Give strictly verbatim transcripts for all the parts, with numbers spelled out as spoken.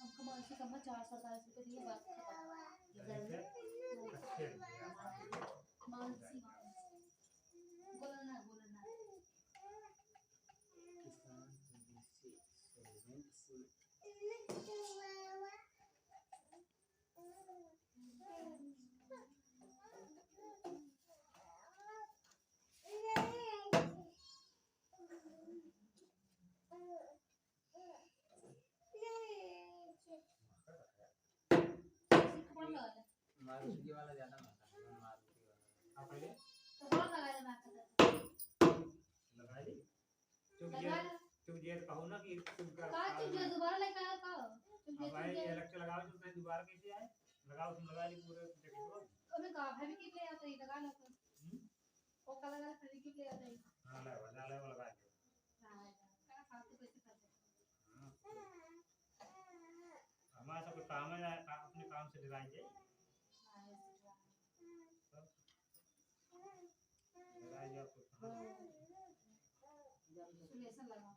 हमको मानसी कम्मा चार सौ चालीस रुपये दिए, बात खत्म। मानसी, मानसी। बोला ना, बोला ना। मारुति वाला ज्यादा महंगा है, मारुति वाला। हाँ, पहले तो कौन लगा ले, मैं आपको लगा ली। चुप लगा जिया, लो। चुप जिया, कहो ना कि तुमका का काम चुप जिया, है। दोबारा लेके आया का? चुप जिया, अब चुप भाई, जिया। ये अलग से लगाओ, तो फिर दोबारा कैसे आए? लगाओ, तुम लगा ली पूरे जगह को। अबे का, भाई, किट ले आते ही, लगा लो तो। हम्म? वो का लगा, फिर किट ले आते ही। हाँ, ले, वो लगा, ले, वो लगा दियो। हाँ, का फालतू कैसे कर दे? हाँ। हमारा सब काम है, का-, अपने काम से डराई जाए। हाँ, ऐसे। तब डराई जाए तो कहाँ? सुलेसन लगा।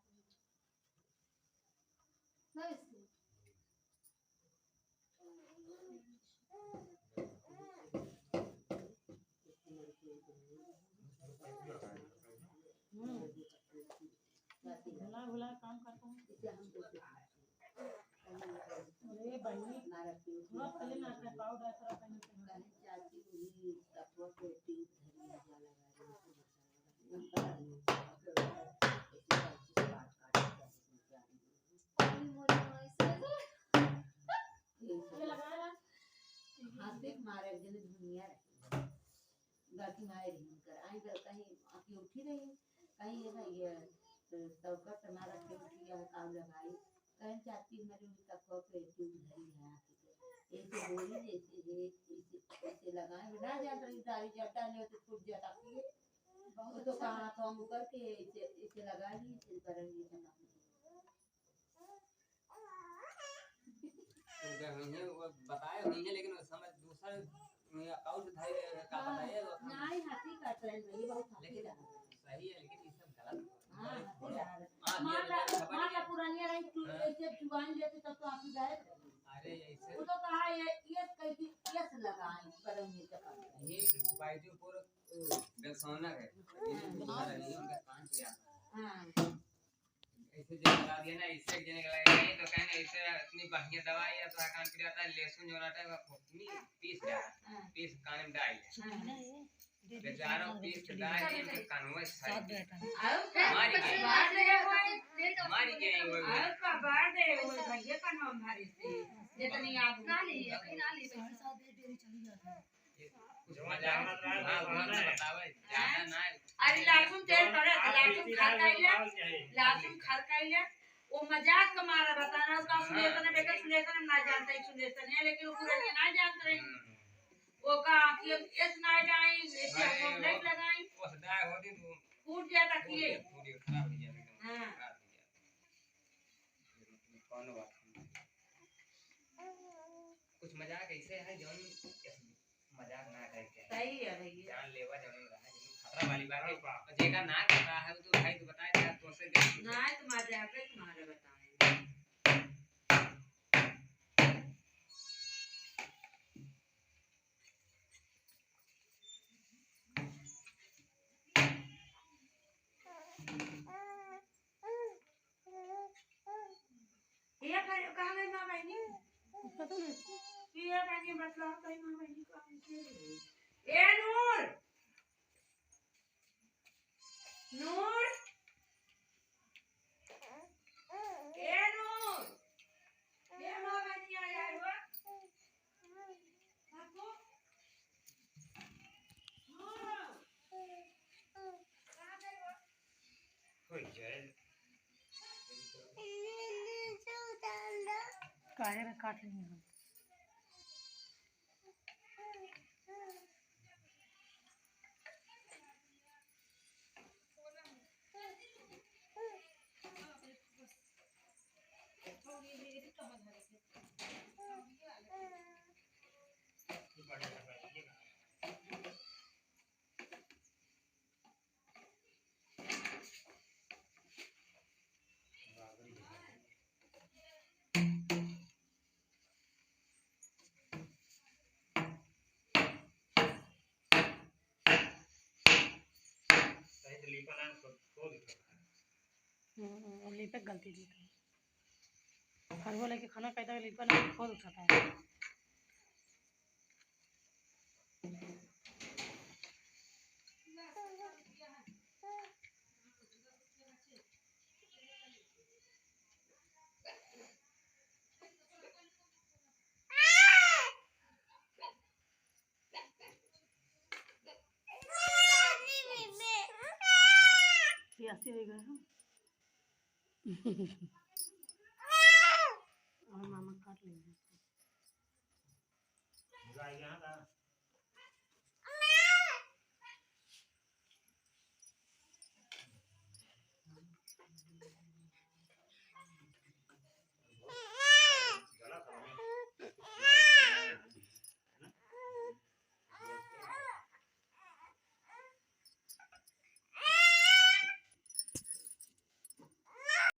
ना इसको। हम्म। भुला भुला काम करता हूँ। अरे बहिनी, थोड़ा पहले ना कर पाओ, थोड़ा पहले से ना। ये लगा रहा। हाथ देख मारे, एक जने धुनिया रहे। बाकी मारे रही उनकर। आई तो कहीं आके उठी रही, कहीं ये भाई ये, तो तब का तुम्हारा के उठी है, काम लगाई। कहीं चाची हमारी उनका को पे तू धरी है आके। ऐसे बोली जैसे ये, ऐसे, ऐसे लगाए। ना जान रही सारी जटा ले तो फूट जाता की। बहुत तो अच्छा। कहाँ तो हम करके ऐसे, ऐसे लगा ली, ऐसे करेंगे, ऐसे ना। उनका हुई है, वो बताए हुई है, लेकिन वो समझ दूसर, उनका काऊ से धाई रहे हैं, का हाँ, पता है, वो हम नहीं, हाथी काट रहे हैं, ये बहुत हाथी लेकिन काट रहे हैं। सही है, लेकिन ये सब गलत है। हाँ, हाथी काट रहे हैं। हाँ, मान ये ला, खबर मान ला, है। पुरानिया रही, तू हाँ। ऐसे जुबान लेते तब तो हाथी गायब। अरे, ऐसे वो तो कहा, ये, ये कह के, ये से लगाए, पर हम ये चपल। ये बाई जो पूरा, ओ, बेलसौना है। ये हाँ। जो दूसरा है, ये उनका कान किया। हाँ। ऐसे जो लगा दिया ना, इससे एक जने के लगा दिया, तो कहें ना, इससे इतनी बढ़िया दवाई है, तो कान पिराता है, लहसुन जो रहता है, वो पीस डाला, हाँ। पीस कान में डाल दिया। हाँ। बेचारों पीस डाल दिए, इनके कानवा से साथ बैठा। और का मारी गई। बाहर दे वो, मारी गई वो। और का बाहर दे वो, भैया कानवा में भारी से, जितनी आग ना ली, कहीं ना ली, तो साथ दे, डेरी चली जाती है। कुछ मजाक, हाँ, हाँ, बतावे, ज्यादा ना। अरे लहसुन तेल पड़े, तो लहसुन खर खाइले, लहसुन खर खाइले, वो मजाक के मारा बताना, उसका हाँ। सुलेसन है, बेटा सुलेसन हम ना जानते हैं, सुलेसन है, लेकिन वो पूरा ये ना जानते रहे। हम्म। वो का आँखी हम एस ना जाए, ऐसे अरे, हम वो नहीं लगाई। वो सदा होती तो फूट जाता कि ये। फूट जाता, खराब हो जाता एकदम, हाँ। खराब हो जाता। कौन बात है? कुछ मजाक ऐसे है, जौन मजाक ना करे के। सही है भैया। जान लेवा जरूर रहा है, लेकिन खतरा वाली बात है। हाँ, बाप। और जेका ना करता है, वो तो भाई तो बताए था, तो से देख। ना है तो मार जाए, अपने तुम्हारे बताएं। ये करे, कहाँ गई माँ बहनी? पता नहीं। ये बहनी, मतलब, कहीं माँ बहनी को हम खेल रही। ए नूर! काहे ना काट ली हम। हम्म, हम्म, और लीपे के गलती भी है। हर वो लेके खाना खाए तो लीपा ना खुद उठाता है। प्यासी हो गए हैं। और मामा काट लेंगे।